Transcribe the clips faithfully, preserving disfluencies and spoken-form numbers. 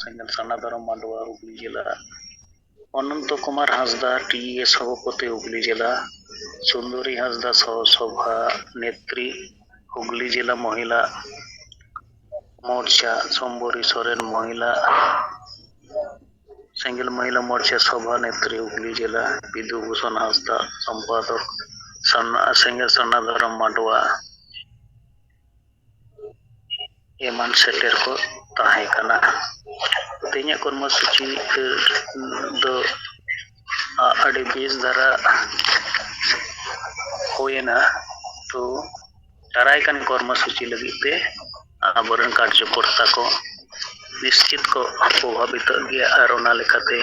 ᱥᱮᱸᱜᱮᱞ ᱥᱟᱨᱱᱟ ᱫᱷᱚᱨᱚᱢ ᱢᱟᱰᱣᱟ, ᱦᱩᱜᱽᱞᱤ ᱡᱮᱞᱟ, ᱚᱱᱚᱱᱛᱚ ᱠᱩᱢᱟᱨ ᱦᱟᱸᱥᱫᱟ, ᱴᱤ ᱮ ᱥᱚᱵᱷᱟᱯᱚᱛᱤ, ᱦᱩᱜᱽᱞᱤ ᱡᱮᱞᱟ, ᱥᱩᱱᱫᱚᱨᱤ ᱦᱟᱸᱥᱫᱟ, ᱥᱚᱦᱚ ᱥᱚᱵᱷᱟ ᱱᱮᱛᱨᱤ, ᱦᱩᱜᱽᱞᱤ ᱡᱮᱞᱟ ᱢᱚᱦᱤᱞᱟ ᱢᱳᱨᱪᱟ, ᱥᱚᱢᱵᱚᱨᱤ ᱥᱚᱨᱮᱱ, ᱢᱚᱦᱤᱞᱟ, ᱥᱮᱸᱜᱮᱞ ᱢᱚᱦᱤᱞᱟ ᱢᱳᱨᱪᱟ ᱥᱚᱵᱷᱟ ᱱᱮᱛᱨᱤ, ᱦᱩᱜᱽᱞᱤ ᱡᱮᱞᱟ, ᱵᱤᱫᱩ ᱵᱷᱩᱥᱚᱱ ᱦᱟᱸᱥᱫᱟ, ᱥᱚᱢᱯᱟᱫᱚᱠ, ᱥᱟᱨᱱᱟ, ᱥᱮᱸᱜᱮᱞ ᱥᱟᱨᱱᱟ ᱫᱷᱚᱨᱚᱢ ᱢᱟᱰᱣᱟ, ᱮᱢᱟᱱ ᱥᱮᱴᱮᱨ ᱠᱚ ᱛᱟᱦᱮᱸ ᱠᱟᱱᱟ᱾ ᱛᱮᱦᱮᱧᱟᱜ ᱠᱚᱨᱢᱚ ᱥᱩᱪᱤ ᱫᱚ ᱟᱹᱰᱤ ᱵᱮᱥ ᱫᱷᱟᱨᱟ ᱦᱩᱭᱮᱱᱟ᱾ ᱛᱚ, ᱫᱟᱨᱟᱭ ᱠᱟᱱ ᱠᱚᱨᱢᱚ ᱥᱩᱪᱤ ᱞᱟᱹᱜᱤᱫ ᱛᱮ ᱟᱵᱚᱨᱮᱱ ᱠᱟᱨᱡᱚᱠᱚᱨᱛᱟ ᱠᱚ ᱱᱤᱥᱪᱤᱛ ᱠᱚ ᱯᱨᱚᱵᱷᱟᱵᱤᱛᱚᱜ ᱜᱮᱭᱟ, ᱟᱨ ᱚᱱᱟ ᱞᱮᱠᱟᱛᱮ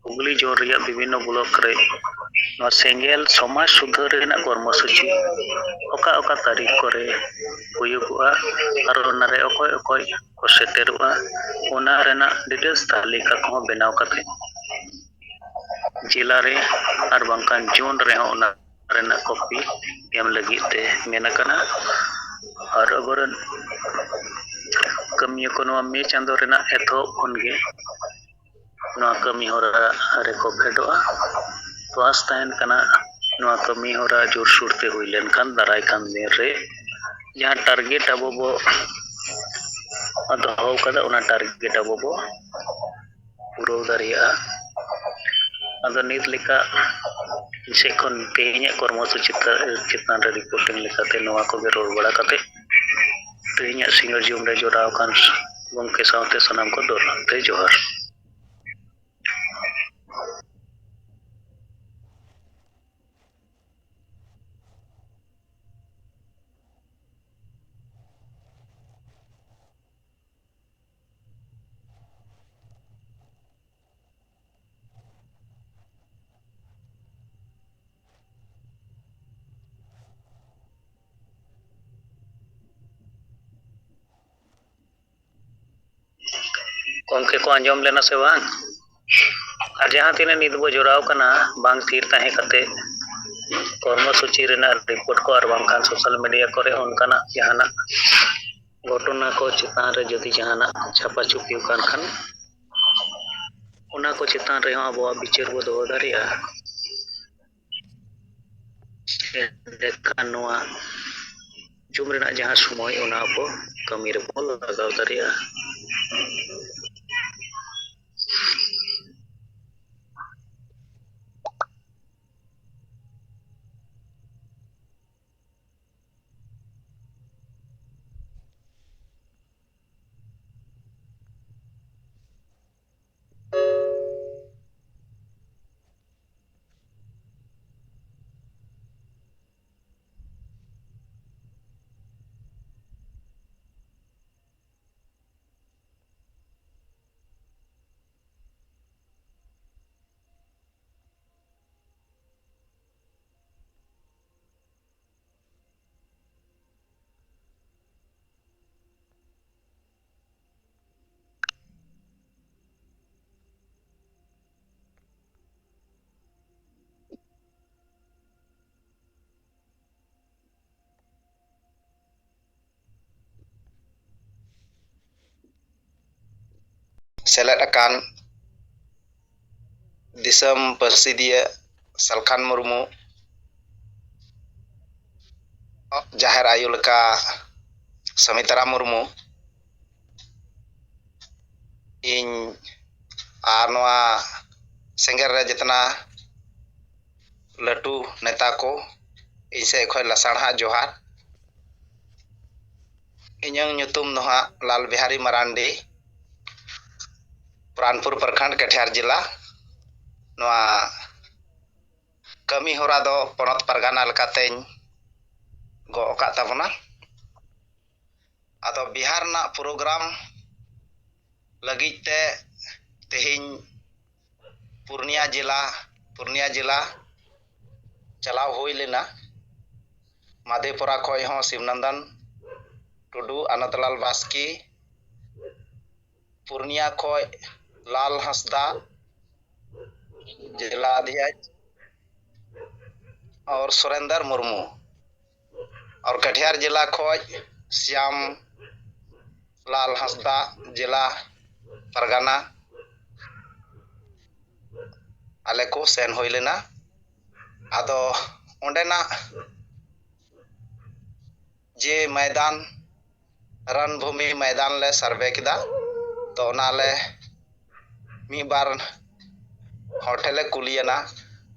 ᱦᱩᱜᱽᱞᱤ ᱡᱳᱱ ᱨᱮᱭᱟᱜ ᱵᱤᱵᱷᱤᱱᱱᱚ ᱵᱞᱚᱠ ᱨᱮ ᱱᱚᱣᱟ ᱥᱮᱸᱜᱮᱞ ᱥᱚᱢᱟᱡᱽ ᱥᱩᱫᱷᱟᱹᱨ ᱨᱮᱱᱟᱜ ᱠᱚᱨᱢᱚ ᱥᱩᱪᱤ ᱚᱠᱟ ᱚᱠᱟ ᱛᱟᱹᱨᱤᱠᱷ ᱠᱚᱨᱮ ᱦᱩᱭᱩᱜᱚᱜᱼᱟ ᱟᱨ ᱚᱱᱟᱨᱮ ᱚᱠᱚᱭ ᱚᱠᱚᱭ ᱠᱚ ᱥᱮᱴᱮᱨᱚᱜᱼᱟ, ᱚᱱᱟ ᱨᱮᱱᱟᱜ ᱰᱤᱴᱮᱞᱥ ᱛᱟᱹᱞᱤᱠᱟ ᱠᱚᱦᱚᱸ ᱵᱮᱱᱟᱣ ᱠᱟᱛᱮ ᱡᱮᱞᱟ ᱨᱮ ᱟᱨ ᱵᱟᱝᱠᱷᱟᱱ ᱡᱳᱱ ᱨᱮᱦᱚᱸ ᱚᱱᱟ ᱨᱮᱱᱟᱜ ᱠᱚᱯᱤ ᱮᱢ ᱞᱟᱹᱜᱤᱫ ᱛᱮ ᱢᱮᱱ ᱟᱠᱟᱱᱟ᱾ ᱟᱨ ᱟᱵᱚᱨᱮᱱ ᱠᱟᱹᱢᱤᱭᱟᱹ ᱠᱚ ᱱᱚᱣᱟ ᱢᱮ ᱪᱟᱸᱫᱳ ᱨᱮᱱᱟᱜ ᱮᱛᱚᱦᱚᱵ ᱠᱷᱚᱱ ᱜᱮ ᱱᱚᱣᱟ ᱠᱟᱹᱢᱤ ᱦᱚᱨᱟ ᱨᱮᱠᱚ ᱯᱷᱮᱰᱚᱜᱼᱟ᱾ ᱛᱚ, ᱟᱸᱥ ᱛᱟᱦᱮᱱ ᱠᱟᱱᱟ ᱱᱚᱣᱟ ᱠᱟᱹᱢᱤ ᱦᱚᱨᱟ ᱡᱳᱨᱥᱳᱨ ᱛᱮ ᱦᱩᱭ ᱞᱮᱱᱠᱷᱟᱱ ᱫᱟᱨᱟᱭ ᱠᱟᱱ ᱫᱤᱱ ᱨᱮ ᱡᱟᱦᱟᱸ ᱴᱟᱨᱜᱮᱴ ᱟᱵᱚ ᱵᱚ ᱫᱚᱦᱚ ᱠᱟᱫᱟ, ᱚᱱᱟ ᱴᱟᱨᱜᱮᱴ ᱟᱵᱚ ᱵᱚ ᱯᱩᱨᱟᱹᱣ ᱫᱟᱲᱮᱭᱟᱜᱼᱟ᱾ ᱟᱫᱚ ᱱᱤᱛ ᱞᱮᱠᱟ ᱤᱧ ᱥᱮᱫ ᱠᱷᱚᱱ ᱛᱮᱦᱮᱧᱟᱜ ᱠᱚᱨᱢᱚ ᱥᱩᱪᱤ ᱪᱮᱛᱟᱱ ᱨᱮ ᱨᱤᱯᱳᱨᱴᱤᱝ ᱞᱮᱠᱟᱛᱮ ᱱᱚᱣᱟ ᱠᱚᱜᱮ ᱨᱚᱲ ᱵᱟᱲᱟ ᱠᱟᱛᱮ ᱛᱮᱦᱮᱧᱟᱜ ᱥᱤᱸᱜᱟᱹᱲ ᱡᱚᱢ ᱨᱮ ᱡᱚᱲᱟᱣ ᱟᱠᱟᱱ ᱜᱚᱢᱠᱮ ᱥᱟᱶᱛᱮ ᱥᱟᱱᱟᱢ ᱠᱚ ᱫᱚᱦᱲᱟ ᱛᱮ ᱡᱚᱦᱟᱨ᱾ ᱜᱚᱢᱠᱮ ᱠᱚ ᱟᱸᱡᱚᱢ ᱞᱮᱱᱟ ᱥᱮ ᱵᱟᱝ? ᱟᱨ ᱡᱟᱦᱟᱸ ᱛᱤᱱᱟᱹᱜ ᱱᱤᱛ ᱵᱚ ᱡᱚᱲᱟᱣ ᱠᱟᱱᱟ, ᱵᱟᱝ ᱛᱷᱤᱨ ᱛᱟᱦᱮᱸ ᱠᱟᱛᱮ ᱠᱚᱨᱢᱚ ᱥᱩᱪᱤ ᱨᱮᱱᱟᱜ ᱨᱤᱯᱳᱨᱴ ᱠᱚ ᱟᱨ ᱵᱟᱝᱠᱷᱟᱱ ᱥᱳᱥᱟᱞ ᱢᱤᱰᱤᱭᱟ ᱠᱚᱨᱮ ᱚᱱᱠᱟᱱᱟᱜ ᱡᱟᱦᱟᱱᱟᱜ ᱜᱷᱚᱴᱚᱱᱟ ᱠᱚ ᱪᱮᱛᱟᱱ ᱨᱮ ᱡᱩᱫᱤ ᱡᱟᱦᱟᱱᱟᱜ ᱪᱷᱟᱯᱟ ᱪᱷᱩᱯᱤ ᱟᱠᱟᱱ ᱠᱷᱟᱱ, ᱚᱱᱟ ᱠᱚ ᱪᱮᱛᱟᱱ ᱨᱮᱦᱚᱸ ᱟᱵᱚᱣᱟᱜ ᱵᱤᱪᱟᱹᱨ ᱵᱚ ᱫᱚᱦᱚ ᱫᱟᱲᱮᱭᱟᱜᱼᱟ᱾ ᱮᱸᱰᱮᱠᱷᱟᱱ ᱱᱚᱣᱟ ᱡᱩᱢ ᱨᱮᱱᱟᱜ ᱡᱟᱦᱟᱸ ᱥᱚᱢᱚᱭ, ᱚᱱᱟ ᱟᱵᱚ ᱠᱟᱹᱢᱤ ᱨᱮᱵᱚ ᱞᱟᱜᱟᱣ ᱫᱟᱲᱮᱭᱟᱜᱼᱟ᱾ ᱥᱮᱞᱮᱫ ᱟᱠᱟᱱ ᱫᱤᱥᱚᱢ ᱯᱟᱹᱨᱥᱤᱫᱤᱭᱟᱹ ᱥᱟᱞᱠᱷᱟᱱ ᱢᱩᱨᱢᱩ, ᱡᱟᱦᱮᱨ ᱟᱭᱳ ᱞᱮᱠᱟ ᱥᱟᱢᱤᱛᱨᱟ ᱢᱩᱨᱢᱩ, ᱤᱧ ᱟᱨ ᱱᱚᱣᱟ ᱥᱮᱸᱜᱮᱞ ᱨᱮ ᱡᱮᱛᱱᱟ ᱞᱟᱹᱴᱩ ᱱᱮᱛᱟ ᱠᱚ, ᱤᱧ ᱥᱮᱫ ᱠᱷᱚᱱ ᱞᱟᱥᱟᱲᱦᱟᱜ ᱡᱚᱦᱟᱨ᱾ ᱤᱧᱟᱹᱝ ᱧᱩᱛᱩᱢ ᱫᱚ ᱦᱟᱸᱜ ᱞᱟᱞ ᱵᱤᱦᱟᱨᱤ ᱢᱟᱨᱟᱱᱰᱤ, ᱯᱨᱟᱱᱯᱩᱨ ᱯᱨᱚᱠᱷᱚᱸᱰ, ᱠᱟᱴᱷᱤᱭᱟᱨ ᱡᱮᱞᱟ᱾ ᱱᱚᱣᱟ ᱠᱟᱹᱢᱤ ᱦᱚᱨᱟ ᱫᱚ ᱯᱚᱱᱚᱛ ᱯᱟᱨᱜᱟᱱᱟ ᱞᱮᱠᱟᱛᱮᱧ ᱜᱚᱜ ᱟᱠᱟᱫ ᱛᱟᱵᱚᱱᱟ᱾ ᱟᱫᱚ ᱵᱤᱦᱟᱨ ᱨᱮᱱᱟᱜ ᱯᱨᱳᱜᱨᱟᱢ ᱞᱟᱹᱜᱤᱫ ᱛᱮ ᱛᱮᱦᱮᱧ ᱯᱩᱨᱱᱤᱭᱟ ᱡᱮᱞᱟ, ᱯᱩᱨᱱᱤᱭᱟ ᱡᱮᱞᱟ ᱪᱟᱞᱟᱣ ᱦᱩᱭ ᱞᱮᱱᱟ᱾ ᱢᱟᱫᱷᱮᱯᱩᱨᱟ ᱠᱷᱚᱱ ᱦᱚᱸ ᱥᱤᱵᱱᱚᱱᱫᱚᱱ ᱴᱩᱰᱩ, ᱟᱱᱚᱱᱫᱚᱞᱟᱞ ᱵᱟᱥᱠᱮ, ᱯᱩᱨᱱᱤᱭᱟ ᱠᱷᱚᱱ ᱞᱟᱞ ᱦᱟᱸᱥᱫᱟ, ᱡᱮᱞᱟ ᱚᱫᱷᱭᱚᱠᱥ, ᱟᱨ ᱥᱩᱨᱮᱱᱫᱨᱚ ᱢᱩᱨᱢᱩ, ᱟᱨ ᱠᱟᱴᱷᱤᱭᱟᱨ ᱡᱮᱞᱟ ᱠᱷᱚᱱ ᱥᱭᱟᱢ ᱞᱟᱞ ᱦᱟᱸᱥᱫᱟ ᱡᱮᱞᱟ ᱯᱟᱨᱜᱟᱱᱟ ᱟᱞᱮ ᱠᱚ ᱥᱮᱱ ᱦᱩᱭ ᱞᱮᱱᱟ᱾ ᱟᱫᱚ ᱚᱸᱰᱮᱱᱟᱜ ᱡᱮ ᱢᱚᱭᱫᱟᱱ, ᱨᱚᱱᱵᱷᱩᱢᱤ ᱢᱚᱭᱫᱟᱱ ᱞᱮ ᱥᱟᱨᱵᱷᱮ ᱠᱮᱫᱟ᱾ ᱛᱚ ᱚᱱᱟ ᱞᱮ ᱢᱤᱫ ᱵᱟᱨ ᱦᱚᱲ ᱴᱷᱮᱱ ᱞᱮ ᱠᱩᱞᱤᱭᱮᱱᱟ,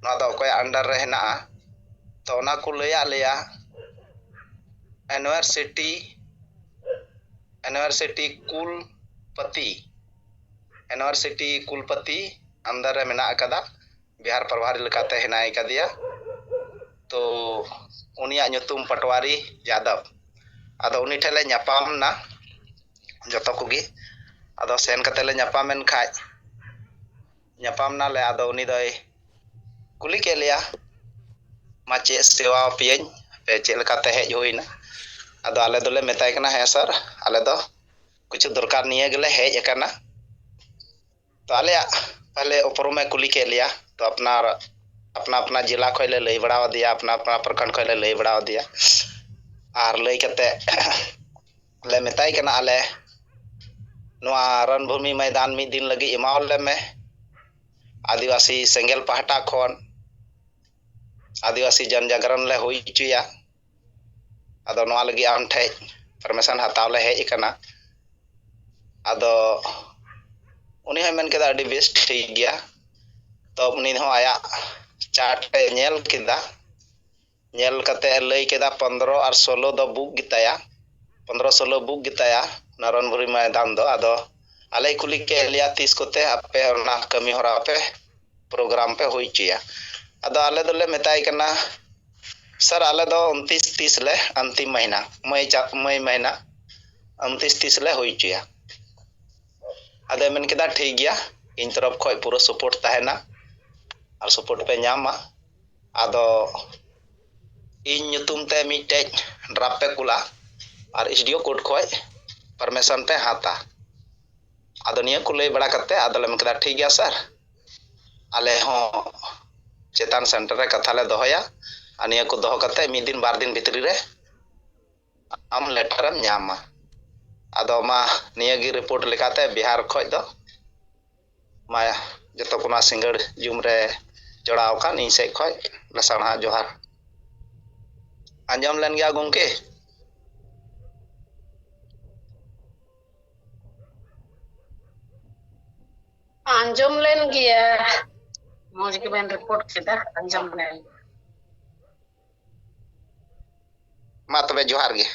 ᱱᱚᱣᱟ ᱫᱚ ᱚᱠᱚᱭᱟᱜ under ᱨᱮ ᱦᱮᱱᱟᱜᱼᱟ? ᱛᱚ ᱚᱱᱟ ᱠᱚ ᱞᱟᱹᱭᱟᱫ ᱞᱮᱭᱟ university, university ᱠᱩᱞᱯᱚᱛᱤ, university ᱠᱩᱞᱯᱚᱛᱤ under ᱨᱮ ᱢᱮᱱᱟᱜ ᱟᱠᱟᱫᱟ, ᱵᱤᱦᱟᱨ ᱯᱨᱚᱵᱷᱟᱨᱤ ᱞᱮᱠᱟᱛᱮ ᱦᱮᱱᱟᱭ ᱠᱟᱫᱮᱭᱟ᱾ ᱛᱚ ᱩᱱᱤᱭᱟᱜ ᱧᱩᱛᱩᱢ ᱯᱟᱴᱣᱟᱨᱤ ᱡᱟᱫᱚᱵ᱾ ᱟᱫᱚ ᱩᱱᱤ ᱴᱷᱮᱱ ᱞᱮ ᱧᱟᱯᱟᱢ ᱮᱱᱟ ᱡᱚᱛᱚ ᱠᱚᱜᱮ᱾ ᱟᱫᱚ ᱥᱮᱱ ᱠᱟᱛᱮ ᱞᱮ ᱧᱟᱯᱟᱢ ᱮᱱ ᱠᱷᱟᱡ, ᱧᱟᱯᱟᱢ ᱱᱟᱞᱮ, ᱟᱫᱚ ᱩᱱᱤ ᱫᱚᱭ ᱠᱩᱞᱤ ᱠᱮᱫ ᱞᱮᱭᱟ, "ᱢᱟ ᱪᱮᱫ ᱥᱮᱵᱟ ᱟᱯᱮᱭᱟᱹᱧ, ᱟᱯᱮ ᱪᱮᱫ ᱞᱮᱠᱟᱛᱮ ᱦᱮᱡ ᱦᱩᱭᱱᱟ?" ᱟᱫᱚ ᱟᱞᱮ ᱫᱚᱞᱮ ᱢᱮᱛᱟᱭ ᱠᱟᱱᱟ, "ᱦᱮᱸ ᱥᱟᱨ, ᱟᱞᱮ ᱫᱚ ᱠᱤᱪᱷᱩ ᱫᱚᱨᱠᱟᱨ ᱱᱤᱭᱮ ᱜᱮᱞᱮ ᱦᱮᱡ ᱟᱠᱟᱱᱟ᱾" ᱛᱚ ᱟᱞᱮᱭᱟᱜ ᱯᱟᱦᱞᱮ ᱩᱯᱨᱩᱢᱮ ᱠᱩᱞᱤ ᱠᱮᱫ ᱞᱮᱭᱟ᱾ ᱛᱚ ᱟᱯᱱᱟᱨ ᱟᱯᱱᱟ ᱟᱯᱱᱟ ᱡᱮᱞᱟ ᱠᱷᱚᱱ ᱞᱮ ᱞᱟᱹᱭ ᱵᱟᱲᱟ ᱟᱫᱮᱭᱟ, ᱟᱯᱱᱟ ᱟᱯᱱᱟ ᱯᱨᱚᱠᱷᱚᱸᱰ ᱠᱷᱚᱱ ᱞᱮ ᱞᱟᱹᱭ ᱵᱟᱲᱟ ᱟᱫᱮᱭᱟ᱾ ᱟᱨ ᱞᱟᱹᱭ ᱠᱟᱛᱮ ᱞᱮ ᱢᱮᱛᱟᱭ ᱠᱟᱱᱟ, "ᱟᱞᱮ ᱱᱚᱣᱟ ᱨᱚᱱᱵᱷᱩᱢᱤ ᱢᱚᱭᱫᱟᱱ ᱢᱤᱫ ᱫᱤᱱ ᱞᱟᱹᱜᱤᱫ ᱮᱢᱟᱣᱟᱞᱮ ᱢᱮ, ᱟᱹᱫᱤᱵᱟᱹᱥᱤ ᱥᱮᱸᱜᱮᱞ ᱯᱟᱦᱴᱟ ᱠᱷᱚᱱ ᱟᱹᱫᱤᱵᱟᱹᱥᱤ ᱡᱚᱱ ᱡᱟᱜᱽᱨᱚᱱ ᱞᱮ ᱦᱩᱭ ᱦᱚᱪᱚᱭᱟ᱾ ᱟᱫᱚ ᱱᱚᱣᱟ ᱞᱟᱹᱜᱤᱫ ᱟᱢ ᱴᱷᱮᱡ permission ᱦᱟᱛᱟᱣ ᱞᱮ ᱦᱮᱡ ᱟᱠᱟᱱᱟ᱾" ᱟᱫᱚ ᱩᱱᱤ ᱦᱚᱸᱭ ᱢᱮᱱ ᱠᱮᱫᱟ, "ᱟᱹᱰᱤ ᱵᱮᱥ, ᱴᱷᱤᱠ ᱜᱮᱭᱟ᱾" ᱛᱚ ᱩᱱᱤ ᱦᱚᱸ ᱟᱭᱟᱜ chart ᱮ ᱧᱮᱞ ᱠᱮᱫᱟ᱾ ᱧᱮᱞ ᱠᱟᱛᱮ ᱮ ᱞᱟᱹᱭ ᱠᱮᱫᱟ, "ᱯᱚᱱᱫᱽᱨᱚ ᱟᱨ ᱥᱳᱞᱳ ᱫᱚ book ᱜᱮᱛᱟᱭᱟ, ᱯᱚᱱᱫᱽᱨᱚ ᱥᱳᱞᱳ book ᱜᱮᱛᱟᱭᱟ ᱚᱱᱟ ᱨᱚᱱᱵᱷᱩᱢᱤ ᱢᱚᱭᱫᱟᱱ ᱫᱚ᱾" ᱟᱫᱚ ᱟᱞᱮᱭ ᱠᱩᱞᱤ ᱠᱮᱫ ᱞᱮᱭᱟ, "ᱛᱤᱥ ᱠᱚᱛᱮ ᱟᱯᱮ ᱚᱱᱟ ᱠᱟᱹᱢᱤ ᱦᱚᱨᱟ ᱯᱮ, program ᱯᱮ ᱦᱩᱭ ᱦᱚᱪᱚᱭᱟ?" ᱟᱫᱚ ᱟᱞᱮ ᱫᱚᱞᱮ ᱢᱮᱛᱟᱭ ᱠᱟᱱᱟ, "ᱥᱟᱨ, ᱟᱞᱮ ᱫᱚ ᱩᱱᱛᱤᱥ ᱛᱤᱥ ᱞᱮ, ᱟᱱᱛᱤᱢ ᱢᱟᱹᱦᱤᱱᱟ, ᱢᱟᱹᱭ ᱪᱟ-, ᱢᱟᱹᱭ ᱢᱟᱹᱦᱤᱱᱟ ᱩᱱᱛᱤᱥ ᱛᱤᱥ ᱞᱮ ᱦᱩᱭ ᱦᱚᱪᱚᱭᱟ᱾" ᱟᱫᱚᱭ ᱢᱮᱱ ᱠᱮᱫᱟ, "ᱴᱷᱤᱠ ᱜᱮᱭᱟ, ᱤᱧ ᱛᱚᱨᱚᱯ ᱠᱷᱚᱡ ᱯᱩᱨᱟᱹ support ᱛᱟᱦᱮᱱᱟ ᱟᱨ support ᱯᱮ ᱧᱟᱢᱟ᱾ ᱟᱫᱚ ᱤᱧ ᱧᱩᱛᱩᱢ ᱛᱮ ᱢᱤᱫᱴᱮᱡ draft ᱯᱮ ᱠᱩᱞᱟ ᱟᱨ SDO court ᱠᱷᱚᱡ permission ᱯᱮ ᱦᱟᱛᱟ᱾" ᱟᱫᱚ ᱱᱤᱭᱟᱹ ᱠᱚ ᱞᱟᱹᱭ ᱵᱟᱲᱟ ᱠᱟᱛᱮ ᱟᱫᱚ ᱞᱮ ᱢᱮᱱ ᱠᱮᱫᱟ, "ᱴᱷᱤᱠ ᱜᱮᱭᱟ ᱥᱟᱨ, ᱟᱞᱮ ᱦᱚᱸ ᱪᱮᱛᱟᱱ center ᱨᱮ ᱠᱟᱛᱷᱟ ᱞᱮ ᱫᱚᱦᱚᱭᱟ ᱟᱨ ᱱᱤᱭᱟᱹ ᱠᱚ ᱫᱚᱦᱚ ᱠᱟᱛᱮ ᱢᱤᱫ ᱫᱤᱱ ᱵᱟᱨ ᱫᱤᱱ ᱵᱷᱤᱛᱨᱤ ᱨᱮ ᱟᱢ letter ᱮᱢ ᱧᱟᱢᱟ᱾" ᱟᱫᱚ ᱢᱟ, ᱱᱤᱭᱟᱹ ᱜᱮ ᱨᱤᱯᱳᱨᱴ ᱞᱮᱠᱟᱛᱮ ᱵᱤᱦᱟᱨ ᱠᱷᱚᱡ ᱫᱚ᱾ ᱢᱟ, ᱡᱚᱛᱚ ᱠᱚ ᱱᱚᱣᱟ ᱥᱤᱸᱜᱟᱹᱲ ᱡᱩᱢ ᱨᱮ ᱡᱚᱲᱟᱣ ᱟᱠᱟᱱ ᱤᱧ ᱥᱮᱫ ᱠᱷᱚᱡ ᱞᱟᱥᱟᱲᱦᱟᱜ ᱡᱚᱦᱟᱨ᱾ ᱟᱸᱡᱚᱢ ᱞᱮᱱ ᱜᱮᱭᱟ ᱜᱚᱢᱠᱮ? ᱟᱸᱡᱚᱢ ᱞᱮᱱ ᱜᱮᱭᱟ᱾ ᱢᱚᱡᱽ ᱜᱮᱵᱮᱱ ᱨᱤᱯᱳᱨᱴ ᱠᱮᱫᱟ, ᱟᱸᱡᱚᱢ ᱞᱮᱱ᱾ ᱢᱟ ᱛᱚᱵᱮ, ᱡᱚᱦᱟᱨ ᱜᱮ᱾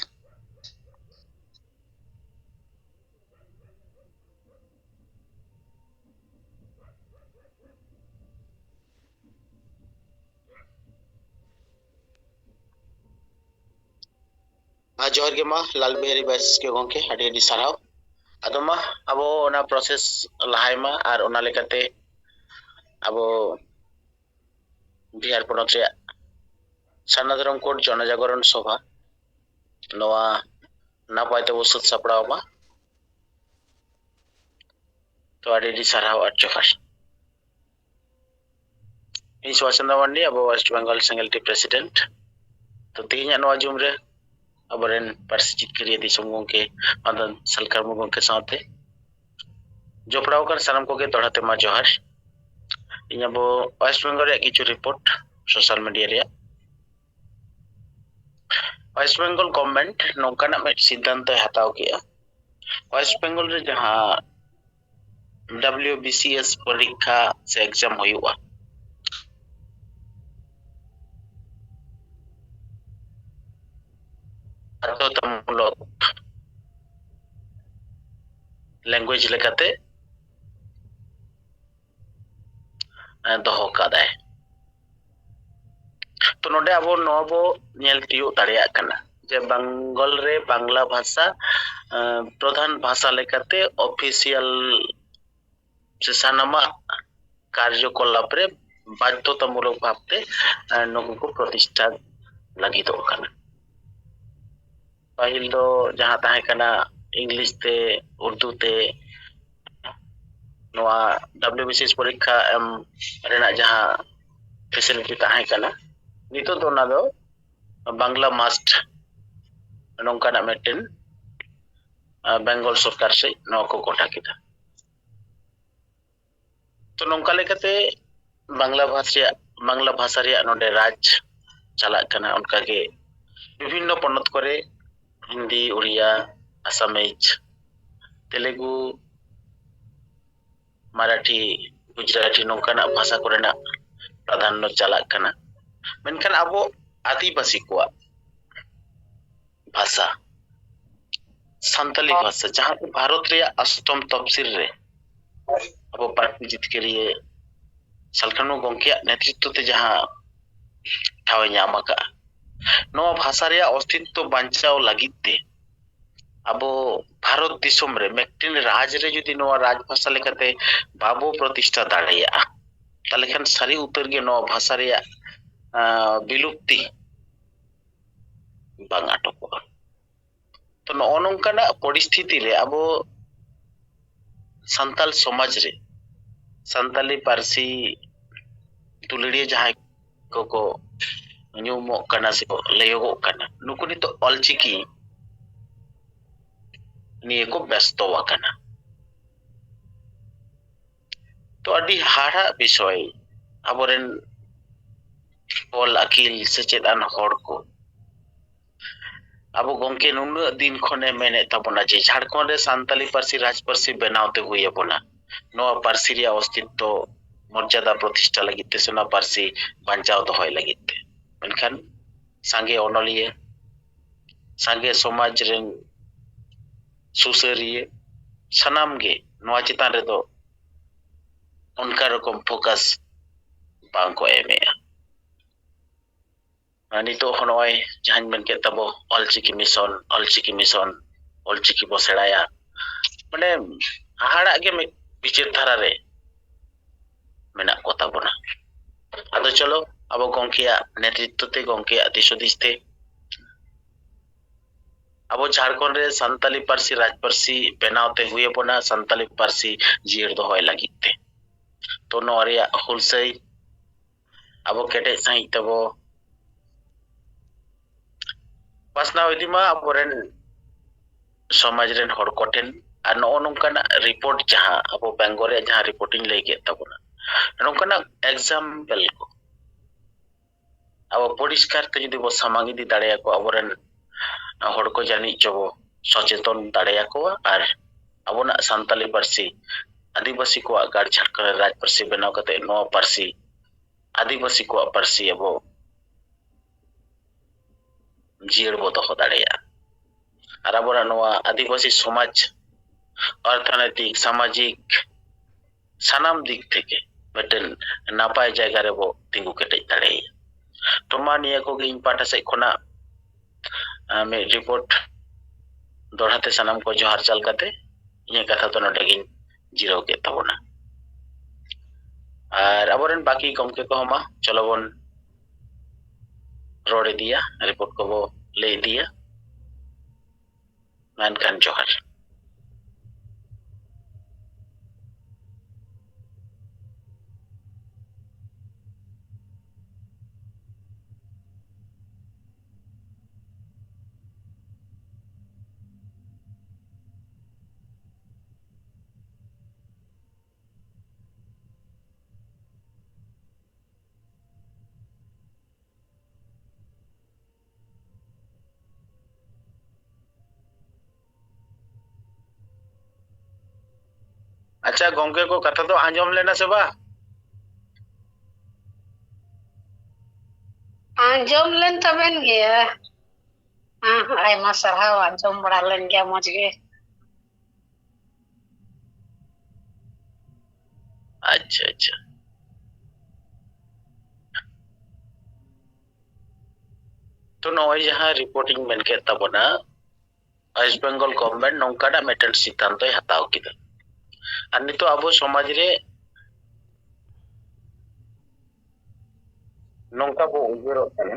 ᱟᱨ ᱡᱚᱦᱟᱨ ᱜᱮ ᱢᱟ, ᱞᱟᱞ ᱵᱤᱦᱟᱨᱤ ᱵᱟᱥᱠᱮ ᱜᱚᱢᱠᱮ, ᱟᱹᱰᱤ ᱟᱹᱰᱤ ᱥᱟᱨᱦᱟᱣ᱾ ᱟᱫᱚ ᱢᱟ, ᱟᱵᱚ ᱚᱱᱟ ᱯᱨᱚᱥᱮᱥ ᱞᱟᱦᱟᱭ ᱢᱟ, ᱟᱨ ᱚᱱᱟ ᱞᱮᱠᱟᱛᱮ ᱟᱵᱚ ᱵᱤᱦᱟᱨ ᱯᱚᱱᱚᱛ ᱨᱮᱭᱟᱜ ᱥᱟᱨᱱᱟ ᱫᱷᱚᱨᱚᱢ ᱠᱳᱰ ᱡᱚᱱᱚᱡᱟᱜᱚᱨᱚᱱ ᱥᱚᱵᱷᱟ ᱱᱚᱣᱟ ᱱᱟᱯᱟᱭ ᱛᱮᱵᱚ ᱥᱟᱹᱛ ᱥᱟᱯᱲᱟᱣ ᱢᱟ᱾ ᱛᱚ, ᱟᱹᱰᱤ ᱟᱹᱰᱤ ᱥᱟᱨᱦᱟᱣ ᱟᱨ ᱡᱚᱦᱟᱨ᱾ ᱤᱧ ᱥᱩᱵᱷᱟᱥ ᱪᱚᱱᱫᱨᱚ ᱢᱟᱱᱰᱤ, ᱟᱵᱚ ᱳᱭᱮᱥᱴ ᱵᱮᱝᱜᱚᱞ ᱥᱮᱸᱜᱮᱞ ᱴᱤ ᱯᱨᱮᱥᱤᱰᱮᱱᱴ᱾ ᱛᱚ, ᱛᱮᱦᱮᱧᱟᱜ ᱱᱚᱣᱟ ᱡᱩᱢ ᱨᱮ ᱟᱵᱚᱨᱮᱱ ᱯᱟᱹᱨᱥᱤ ᱡᱤᱛᱠᱟᱹᱨᱤᱭᱟᱹ ᱫᱤᱥᱚᱢ ᱜᱚᱢᱠᱮ ᱢᱟᱱᱚᱛ ᱥᱟᱞᱠᱷᱟᱨ ᱢᱩᱨᱢᱩ ᱜᱚᱢᱠᱮ ᱥᱟᱶᱛᱮ ᱡᱚᱯᱲᱟᱣ ᱟᱠᱟᱱ ᱥᱟᱱᱟᱢ ᱠᱚᱜᱮ ᱫᱚᱦᱲᱟ ᱛᱮ ᱢᱟ ᱡᱚᱦᱟᱨ᱾ ᱤᱧ ᱟᱵᱚ ᱳᱭᱮᱥᱴ ᱵᱮᱝᱜᱚᱞ ᱨᱮᱭᱟᱜ ᱠᱤᱪᱷᱩ ᱨᱤᱯᱳᱨᱴ ᱥᱳᱥᱟᱞ ᱢᱤᱰᱤᱭᱟ ᱨᱮᱭᱟᱜ᱾ ᱳᱭᱮᱥᱴ ᱵᱮᱝᱜᱚᱞ ᱜᱚᱵᱷᱚᱨᱱᱢᱮᱱᱴ ᱱᱚᱝᱠᱟᱱᱟᱜ ᱢᱤᱫ ᱥᱤᱫᱽᱫᱷᱟᱱᱛᱚᱭ ᱦᱟᱛᱟᱣ ᱠᱮᱜᱼᱟ᱾ ᱳᱭᱮᱥᱴ ᱵᱮᱝᱜᱚᱞ ᱨᱮ ᱡᱟᱦᱟᱸ ᱰᱟᱵᱞᱤᱭᱩ ᱵᱤ ᱥᱤ ᱮᱥ ᱯᱚᱨᱤᱠᱠᱷᱟ ᱥᱮ ᱮᱠᱡᱟᱢ ᱦᱩᱭᱩᱜᱼᱟ, ᱵᱟᱫᱽᱫᱷᱚᱛᱟᱢᱩᱞᱚᱠ ᱞᱮᱝᱜᱩᱭᱮᱡᱽ ᱞᱮᱠᱟᱛᱮ ᱮ, ᱫᱚᱦᱚ ᱠᱟᱫᱟᱭ᱾ ᱛᱚ, ᱱᱚᱰᱮ ᱟᱵᱚ ᱱᱚᱣᱟ ᱵᱚ ᱧᱮᱞ ᱛᱤᱭᱳᱜ ᱫᱟᱲᱮᱭᱟᱜ ᱠᱟᱱᱟ ᱡᱮ ᱵᱮᱝᱜᱚᱞ ᱨᱮ ᱵᱟᱝᱞᱟ ᱵᱷᱟᱥᱟ, ᱮ, ᱯᱨᱚᱫᱷᱟᱱ ᱵᱷᱟᱥᱟ ᱞᱮᱠᱟᱛᱮ ᱚᱯᱷᱤᱥᱤᱭᱟᱞ ᱥᱮ ᱥᱟᱱᱟᱢᱟᱜ ᱠᱟᱨᱡᱚᱠᱚᱞᱟᱯ ᱨᱮ ᱵᱟᱫᱽᱫᱷᱚᱛᱟᱢᱩᱞᱚᱠ ᱵᱷᱟᱵᱽᱛᱮ, ᱮ, ᱱᱩᱠᱩ ᱠᱚ ᱯᱨᱚᱛᱤᱥᱴᱷᱟ ᱞᱟᱹᱜᱤᱫᱚᱜ ᱠᱟᱱᱟ᱾ ᱯᱟᱹᱦᱤᱞ ᱫᱚ ᱡᱟᱦᱟᱸ ᱛᱟᱦᱮᱸ ᱠᱟᱱᱟ ᱤᱝᱞᱤᱥ ᱛᱮ, ᱩᱨᱫᱩ ᱛᱮ ᱱᱚᱣᱟ ᱰᱟᱵᱞᱤᱭᱩ ᱵᱤ ᱥᱤ ᱮᱥ ᱯᱚᱨᱤᱠᱠᱷᱟ ᱮᱢ ᱨᱮᱱᱟᱜ ᱡᱟᱦᱟᱸ ᱯᱷᱮᱥᱤᱞᱤᱴᱤ ᱛᱟᱦᱮᱸ ᱠᱟᱱᱟ, ᱱᱤᱛᱚᱜ ᱫᱚ ᱚᱱᱟ ᱫᱚ ᱵᱟᱝᱞᱟ ᱢᱟᱥᱴ ᱱᱚᱝᱠᱟᱱᱟᱜ ᱢᱤᱫᱴᱮᱱ, ᱵᱮᱝᱜᱚᱞ ᱥᱚᱨᱠᱟᱨ ᱥᱮᱫ ᱱᱚᱣᱟ ᱠᱚ ᱜᱚᱴᱟ ᱠᱮᱫᱟ᱾ ᱛᱚ ᱱᱚᱝᱠᱟ ᱞᱮᱠᱟᱛᱮ ᱵᱟᱝᱞᱟ ᱵᱷᱟᱥᱟ ᱨᱮᱭᱟᱜ ᱵᱟᱝᱞᱟ ᱵᱷᱟᱥᱟ ᱨᱮᱭᱟᱜ ᱱᱚᱰᱮ ᱨᱟᱡᱽ ᱪᱟᱞᱟᱜ ᱠᱟᱱᱟ᱾ ᱚᱱᱠᱟᱜᱮ ᱵᱤᱵᱷᱤᱱᱱᱚ ᱯᱚᱱᱚᱛ ᱠᱚᱨᱮ ᱦᱤᱱᱫᱤ, ᱩᱲᱤᱭᱟ, ᱟᱥᱟᱢᱤᱡᱽ, ᱛᱮᱞᱮᱜᱩ, ᱢᱟᱨᱟᱴᱷᱤ, ᱜᱩᱡᱽᱨᱟᱴᱷᱤ ᱱᱚᱝᱠᱟᱱᱟᱜ ᱵᱷᱟᱥᱟ ᱠᱚᱨᱮᱱᱟᱜ ᱯᱨᱟᱫᱷᱟᱱᱱᱚ ᱪᱟᱞᱟᱜ ᱠᱟᱱᱟ᱾ ᱢᱮᱱᱠᱷᱟᱱ ᱟᱵᱚ ᱟᱹᱫᱤᱵᱟᱹᱥᱤ ᱠᱚᱣᱟᱜ ᱵᱷᱟᱥᱟ, ᱥᱟᱱᱛᱟᱞᱤ ᱵᱷᱟᱥᱟ, ᱡᱟᱦᱟᱸ ᱫᱚ ᱵᱷᱟᱨᱚᱛ ᱨᱮᱭᱟᱜ ᱚᱥᱴᱚᱢ ᱛᱚᱯᱥᱤᱞ ᱨᱮ ᱟᱵᱚ ᱯᱟᱹᱨᱥᱤ ᱡᱤᱛᱠᱟᱹᱨᱤᱭᱟᱹ ᱥᱟᱞᱠᱷᱟᱱᱩ ᱜᱚᱢᱠᱮᱭᱟᱜ ᱱᱮᱛᱨᱤᱛᱵ ᱛᱮ ᱡᱟᱦᱟᱸ ᱴᱷᱟᱶ ᱮ ᱧᱟᱢ ᱟᱠᱟᱫᱼᱟ, ᱱᱚᱣᱟ ᱵᱷᱟᱥᱟ ᱨᱮᱭᱟᱜ ᱚᱥᱛᱤᱛᱛᱚ ᱵᱟᱧᱪᱟᱣ ᱞᱟᱹᱜᱤᱫ ᱛᱮ ᱟᱵᱚ ᱵᱷᱟᱨᱚᱛ ᱫᱤᱥᱚᱢ ᱨᱮ ᱢᱤᱫᱴᱮᱱ ᱨᱟᱡᱽ ᱨᱮ ᱡᱩᱫᱤ ᱱᱚᱣᱟ ᱨᱟᱡᱽ ᱵᱷᱟᱥᱟ ᱞᱮᱠᱟᱛᱮ ᱵᱟᱵᱚ ᱯᱨᱚᱛᱤᱥᱴᱷᱟ ᱫᱟᱲᱮᱭᱟᱜᱼᱟ, ᱛᱟᱦᱚᱞᱮ ᱠᱷᱟᱱ ᱥᱟᱹᱨᱤ ᱩᱛᱟᱹᱨ ᱜᱮ ᱱᱚᱣᱟ ᱵᱷᱟᱥᱟ ᱨᱮᱭᱟᱜ, ᱟᱸ, ᱵᱤᱞᱩᱯᱛᱤ ᱵᱟᱝ ᱟᱴᱚᱠᱚᱜᱼᱟ᱾ ᱛᱚ ᱱᱚᱜᱼᱚ ᱱᱚᱝᱠᱟᱱᱟᱜ ᱯᱚᱨᱤᱥᱛᱷᱤᱛᱤ ᱨᱮ ᱟᱵᱚ ᱥᱟᱱᱛᱟᱞ ᱥᱚᱢᱟᱡᱽ ᱨᱮ ᱥᱟᱱᱛᱟᱞᱤ ᱯᱟᱹᱨᱥᱤ ᱫᱩᱞᱟᱹᱲᱤᱭᱟᱹ ᱡᱟᱦᱟᱸᱭ ᱠᱚᱠᱚ ᱧᱩᱢᱚᱜ ᱠᱟᱱᱟ ᱥᱮᱠᱚ ᱞᱟᱹᱭᱚᱜᱚᱜ ᱠᱟᱱᱟ, ᱱᱩᱠᱩ ᱱᱤᱛᱚᱜ ᱚᱞᱪᱤᱠᱤ ᱱᱤᱭᱟᱹ ᱠᱚ ᱵᱮᱥᱛᱚ ᱟᱠᱟᱱᱟ᱾ ᱛᱚ ᱟᱹᱰᱤ ᱦᱟᱦᱟᱲᱟᱜ ᱵᱤᱥᱚᱭ, ᱟᱵᱚᱨᱮᱱ ᱚᱞ ᱟᱹᱠᱤᱞ ᱥᱮᱪᱮᱫ ᱟᱱ ᱦᱚᱲ ᱠᱚ ᱟᱵᱚ ᱜᱚᱢᱠᱮ ᱱᱩᱱᱟᱹᱜ ᱫᱤᱱ ᱠᱷᱚᱱᱮ ᱢᱮᱱᱮᱫ ᱛᱟᱵᱚᱱᱟ ᱡᱮ ᱡᱷᱟᱲᱠᱷᱚᱸᱰ ᱨᱮ ᱥᱟᱱᱛᱟᱞᱤ ᱯᱟᱹᱨᱥᱤ ᱨᱟᱡᱽ ᱯᱟᱹᱨᱥᱤ ᱵᱮᱱᱟᱣ ᱛᱮ ᱦᱩᱭ ᱟᱵᱚᱱᱟ, ᱱᱚᱣᱟ ᱯᱟᱹᱨᱥᱤ ᱨᱮᱭᱟᱜ ᱚᱥᱛᱤᱛᱛᱚ ᱢᱚᱨᱡᱟᱫᱟ ᱯᱨᱚᱛᱤᱥᱴᱷᱟ ᱞᱟᱹᱜᱤᱫ ᱛᱮ ᱥᱮ ᱱᱚᱣᱟ ᱯᱟᱹᱨᱥᱤ ᱵᱟᱧᱪᱟᱣ ᱫᱚᱦᱚᱭ ᱞᱟᱹᱜᱤᱫ ᱛᱮ᱾ ᱢᱮᱱᱠᱷᱟᱱ ᱥᱟᱸᱜᱮ ᱚᱱᱚᱞᱤᱭᱟᱹ, ᱥᱟᱸᱜᱮ ᱥᱚᱢᱟᱡᱽ ᱨᱮᱱ ᱥᱩᱥᱟᱹᱨᱤᱭᱟᱹ, ᱥᱟᱱᱟᱢ ᱜᱮ ᱱᱚᱣᱟ ᱪᱮᱛᱟᱱ ᱨᱮᱫᱚ ᱚᱱᱠᱟ ᱨᱚᱠᱚᱢ ᱯᱷᱳᱠᱟᱥ ᱵᱟᱝ ᱠᱚ ᱮᱢᱮᱜᱼᱟ᱾ ᱟᱨ ᱱᱤᱛᱚᱜ ᱦᱚᱸ ᱱᱚᱜᱼᱚᱭ ᱡᱟᱦᱟᱸᱧ ᱢᱮᱱ ᱠᱮᱫ ᱛᱟᱵᱚ ᱚᱞᱪᱤᱠᱤ ᱢᱤᱥᱚᱱ, ᱚᱞᱪᱤᱠᱤ ᱢᱤᱥᱚᱱ, ᱚᱞᱪᱤᱠᱤ ᱵᱚ ᱥᱮᱬᱟᱭᱟ, ᱢᱟᱱᱮ ᱦᱟᱦᱟᱲᱟᱜ ᱜᱮ ᱢᱤᱫ ᱵᱤᱪᱟᱹᱨ ᱫᱷᱟᱨᱟ ᱨᱮ ᱢᱮᱱᱟᱜ ᱠᱚ ᱛᱟᱵᱚᱱᱟ᱾ ᱟᱫᱚ ᱪᱚᱞᱚ ᱟᱵᱚ ᱜᱚᱢᱠᱮᱭᱟᱜ ᱱᱮᱛᱨᱤᱛᱵ ᱛᱮ, ᱜᱚᱢᱠᱮᱭᱟᱜ ᱫᱤᱥ ᱦᱩᱫᱤᱥ ᱛᱮ ᱟᱵᱚ ᱡᱷᱟᱲᱠᱷᱚᱸᱰ ᱨᱮ ᱥᱟᱱᱛᱟᱞᱤ ᱯᱟᱹᱨᱥᱤ ᱨᱟᱡᱽ ᱯᱟᱹᱨᱥᱤ ᱵᱮᱱᱟᱣ ᱛᱮ ᱦᱩᱭ ᱟᱵᱚᱱᱟ ᱥᱟᱱᱛᱟᱞᱤ ᱯᱟᱹᱨᱥᱤ ᱡᱤᱭᱟᱹᱲ ᱫᱚᱦᱚᱭ ᱞᱟᱹᱜᱤᱫ ᱛᱮ᱾ ᱛᱚ ᱱᱚᱣᱟ ᱨᱮᱭᱟᱜ ᱦᱩᱞᱥᱟᱹᱭ ᱟᱵᱚ ᱠᱮᱴᱮᱡ ᱥᱟᱺᱦᱤᱡ ᱛᱮᱵᱚ ᱯᱟᱥᱱᱟᱣ ᱤᱫᱤ ᱢᱟ, ᱟᱵᱚᱨᱮᱱ ᱥᱚᱢᱟᱡᱽ ᱨᱮᱱ ᱦᱚᱲ ᱠᱚᱴᱷᱮᱱ, ᱟᱨ ᱱᱚᱜᱼᱚ ᱱᱚᱝᱠᱟᱱᱟᱜ ᱨᱤᱯᱳᱨᱴ, ᱡᱟᱦᱟᱸ ᱟᱵᱚ ᱵᱮᱝᱜᱚᱞ ᱨᱮᱭᱟᱜ ᱡᱟᱦᱟᱸ ᱨᱤᱯᱳᱨᱴ ᱤᱧ ᱞᱟᱹᱭ ᱠᱮᱫ ᱛᱟᱵᱚᱱᱟ, ᱱᱚᱝᱠᱟᱱᱟᱜ ᱮᱠᱡᱟᱢᱯᱮᱞ ᱠᱚ ᱟᱵᱚ ᱯᱚᱨᱤᱥᱠᱟᱨ ᱛᱮ ᱡᱩᱫᱤ ᱵᱚ ᱥᱟᱢᱟᱝ ᱤᱫᱤ ᱫᱟᱲᱮᱭᱟᱠᱚᱣᱟ, ᱟᱵᱚᱨᱮᱱ ᱦᱚᱲ ᱠᱚ ᱡᱟᱹᱱᱤᱡ ᱪᱚᱵᱚ ᱥᱚᱪᱮᱛᱚᱱ ᱫᱟᱲᱮᱭᱟᱠᱚᱣᱟ, ᱟᱨ ᱟᱵᱚᱱᱟᱜ ᱥᱟᱱᱛᱟᱞᱤ ᱯᱟᱹᱨᱥᱤ ᱟᱹᱫᱤᱵᱟᱹᱥᱤ ᱠᱚᱣᱟᱜ ᱜᱟᱲ ᱡᱷᱟᱲᱠᱷᱚᱸᱰ ᱨᱮ ᱨᱟᱡᱽ ᱯᱟᱹᱨᱥᱤ ᱵᱮᱱᱟᱣ ᱠᱟᱛᱮ ᱱᱚᱣᱟ ᱯᱟᱹᱨᱥᱤ, ᱟᱹᱫᱤᱵᱟᱹᱥᱤ ᱠᱚᱣᱟᱜ ᱯᱟᱹᱨᱥᱤ ᱟᱵᱚ ᱡᱤᱭᱟᱹᱲ ᱵᱚ ᱫᱚᱦᱚ ᱫᱟᱲᱮᱭᱟᱜᱼᱟ᱾ ᱟᱨ ᱟᱵᱚᱱᱟᱜ ᱱᱚᱣᱟ ᱟᱹᱫᱤᱵᱟᱹᱥᱤ ᱥᱚᱢᱟᱡᱽ, ᱚᱨᱛᱷᱚᱱᱳᱭᱛᱤᱠ, ᱥᱟᱢᱟᱡᱤᱠ, ᱥᱟᱱᱟᱢ ᱫᱤᱠ ᱛᱷᱮᱠᱮ ᱢᱤᱫᱴᱮᱱ ᱱᱟᱯᱟᱭ ᱡᱟᱭᱜᱟ ᱨᱮᱵᱚ ᱛᱤᱸᱜᱩ ᱠᱮᱴᱮᱡ ᱫᱟᱲᱮᱭᱟᱜᱼᱟ᱾ ᱛᱚ ᱢᱟ, ᱱᱤᱭᱟᱹ ᱠᱚᱜᱮ ᱤᱧ ᱯᱟᱦᱴᱟ ᱥᱮᱫ ᱠᱷᱚᱱᱟᱜ, ᱟᱸ, ᱢᱤᱫ ᱨᱤᱯᱳᱨᱴ᱾ ᱫᱚᱦᱲᱟ ᱛᱮ ᱥᱟᱱᱟᱢ ᱠᱚ ᱡᱚᱦᱟᱨ ᱪᱟᱞ ᱠᱟᱛᱮ ᱤᱧᱟᱹᱜ ᱠᱟᱛᱷᱟ ᱫᱚ ᱱᱚᱰᱮ ᱜᱤᱧ ᱡᱤᱨᱟᱹᱣ ᱠᱮᱫ ᱛᱟᱵᱚᱱᱟ᱾ ᱟᱨ ᱟᱵᱚᱨᱮᱱ ᱵᱟᱹᱠᱤ ᱜᱚᱢᱠᱮ ᱠᱚᱦᱚᱸ ᱢᱟ, ᱪᱚᱞᱚ ᱵᱚᱱ ᱨᱚᱲ ᱤᱫᱤᱭᱟ, ᱨᱤᱯᱳᱨᱴ ᱠᱚᱵᱚ ᱞᱟᱹᱭ ᱤᱫᱤᱭᱟ᱾ ᱢᱮᱱᱠᱷᱟᱱ ᱡᱚᱦᱟᱨ᱾ ᱟᱪᱪᱷᱟ ᱜᱚᱝᱠᱮ ᱠᱚ, ᱠᱟᱛᱷᱟ ᱫᱚ ᱟᱸᱡᱚᱢ ᱞᱮᱱᱟ ᱥᱮ ᱵᱟᱝ? ᱟᱸᱡᱚᱢ ᱞᱮᱱ ᱛᱟᱵᱮᱱ ᱜᱮᱭᱟ᱾ ᱦᱮᱸ, ᱟᱭᱢᱟ ᱥᱟᱨᱦᱟᱣ, ᱟᱸᱡᱚᱢ ᱵᱟᱲᱟ ᱞᱮᱱ ᱜᱮᱭᱟ ᱢᱚᱡᱽ ᱜᱮ᱾ ᱟᱪᱪᱷᱟ, ᱟᱪᱪᱷᱟ᱾ ᱛᱚ ᱱᱚᱜᱼᱚᱭ ᱡᱟᱦᱟᱸ ᱨᱤᱯᱳᱨᱴ ᱤᱧ ᱢᱮᱱ ᱠᱮᱫ ᱛᱟᱵᱚᱱᱟ, ᱳᱭᱮᱥᱴ ᱵᱮᱝᱜᱚᱞ ᱜᱚᱵᱷᱚᱨᱱᱢᱮᱱᱴ ᱱᱚᱝᱠᱟᱱᱟᱜ ᱢᱤᱫᱴᱮᱱ ᱥᱤᱫᱽᱫᱷᱟᱱᱛᱚᱭ ᱦᱟᱛᱟᱣ ᱠᱮᱫᱟ᱾ ᱟᱨ ᱱᱤᱛᱚᱜ ᱟᱵᱚ ᱥᱚᱢᱟᱡᱽ ᱨᱮ ᱱᱚᱝᱠᱟ ᱵᱚ ᱩᱭᱦᱟᱹᱨᱚᱜ ᱠᱟᱱᱟ,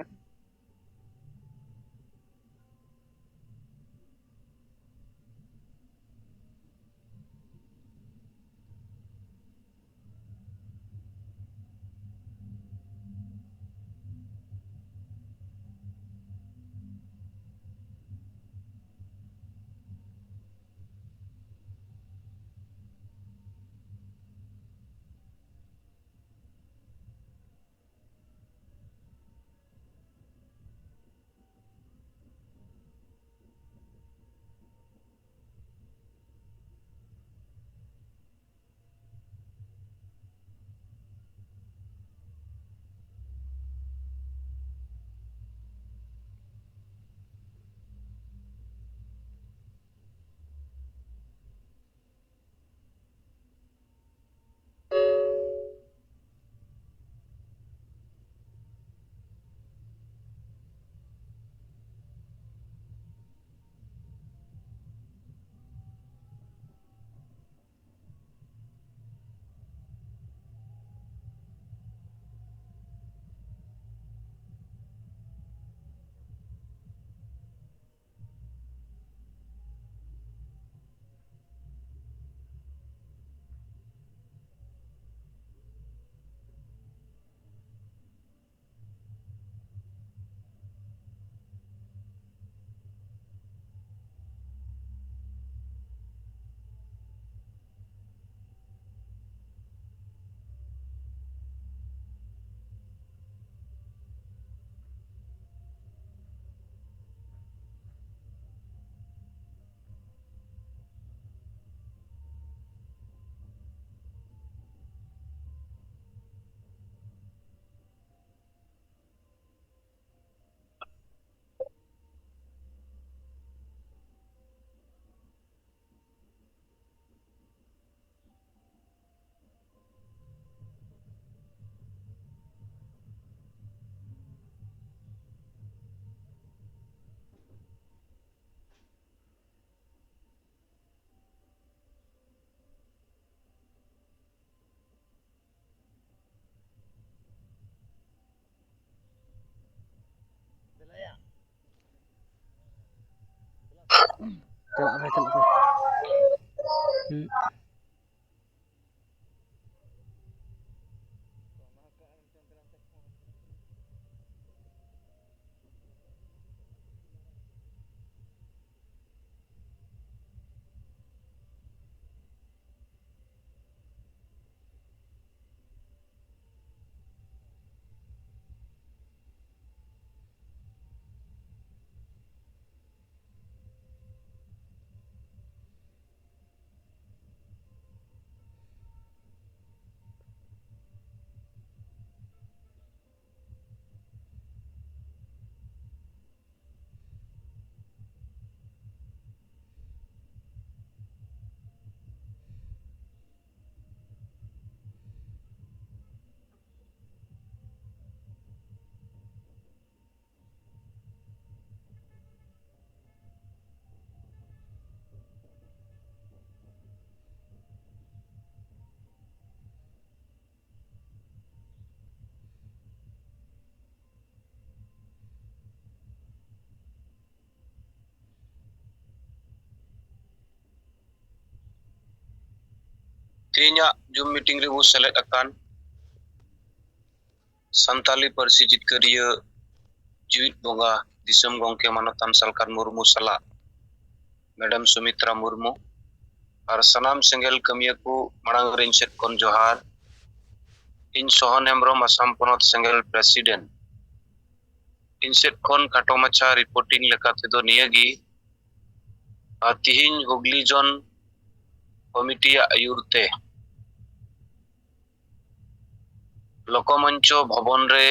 ᱪᱟᱞᱟᱜ ᱯᱮ, ᱪᱟᱞᱟᱜ ᱯᱮ᱾ ᱦᱩᱸ᱾ ᱛᱮᱦᱮᱧᱟᱜ ᱡᱩᱢ ᱢᱤᱴᱤᱝ ᱨᱮᱵᱚ ᱥᱮᱞᱮᱫ ᱟᱠᱟᱱ ᱥᱟᱱᱛᱟᱞᱤ ᱯᱟᱹᱨᱥᱤ ᱡᱤᱛᱠᱟᱹᱨᱤᱭᱟᱹ ᱡᱤᱣᱤᱫ ᱵᱚᱸᱜᱟ ᱫᱤᱥᱚᱢ ᱜᱚᱢᱠᱮ ᱢᱟᱱᱚᱛᱟᱱ ᱥᱟᱞᱠᱷᱟᱱ ᱢᱩᱨᱢᱩ ᱥᱟᱞᱟᱜ ᱢᱮᱰᱟᱢ ᱥᱩᱢᱤᱛᱨᱟ ᱢᱩᱨᱢᱩ ᱟᱨ ᱥᱟᱱᱟᱢ ᱥᱮᱸᱜᱮᱞ ᱠᱟᱹᱢᱤᱭᱟᱹ ᱠᱚ ᱢᱟᱲᱟᱝ ᱨᱮ ᱤᱧ ᱥᱮᱫ ᱠᱷᱚᱱ ᱡᱚᱦᱟᱨ᱾ ᱤᱧ ᱥᱚᱦᱚᱱ ᱦᱮᱢᱵᱨᱚᱢ, ᱟᱥᱟᱢ ᱯᱚᱱᱚᱛ ᱥᱮᱸᱜᱮᱞ ᱯᱨᱮᱥᱤᱰᱮᱱᱴ᱾ ᱤᱧ ᱥᱮᱫ ᱠᱷᱚᱱ ᱠᱷᱟᱴᱚ ᱢᱟᱪᱷᱟ ᱨᱤᱯᱳᱨᱴᱤᱝ ᱞᱮᱠᱟ ᱛᱮᱫᱚ ᱱᱤᱭᱟᱹ ᱜᱮ᱾ ᱟᱨ ᱛᱤᱦᱤᱧ ᱦᱩᱜᱽᱞᱤ ᱡᱚᱱ ᱠᱚᱢᱤᱴᱤᱭᱟᱜ ᱟᱹᱭᱩᱨ ᱛᱮ ᱞᱳᱠᱚᱢᱚᱧᱪᱚ ᱵᱷᱚᱵᱚᱱ ᱨᱮ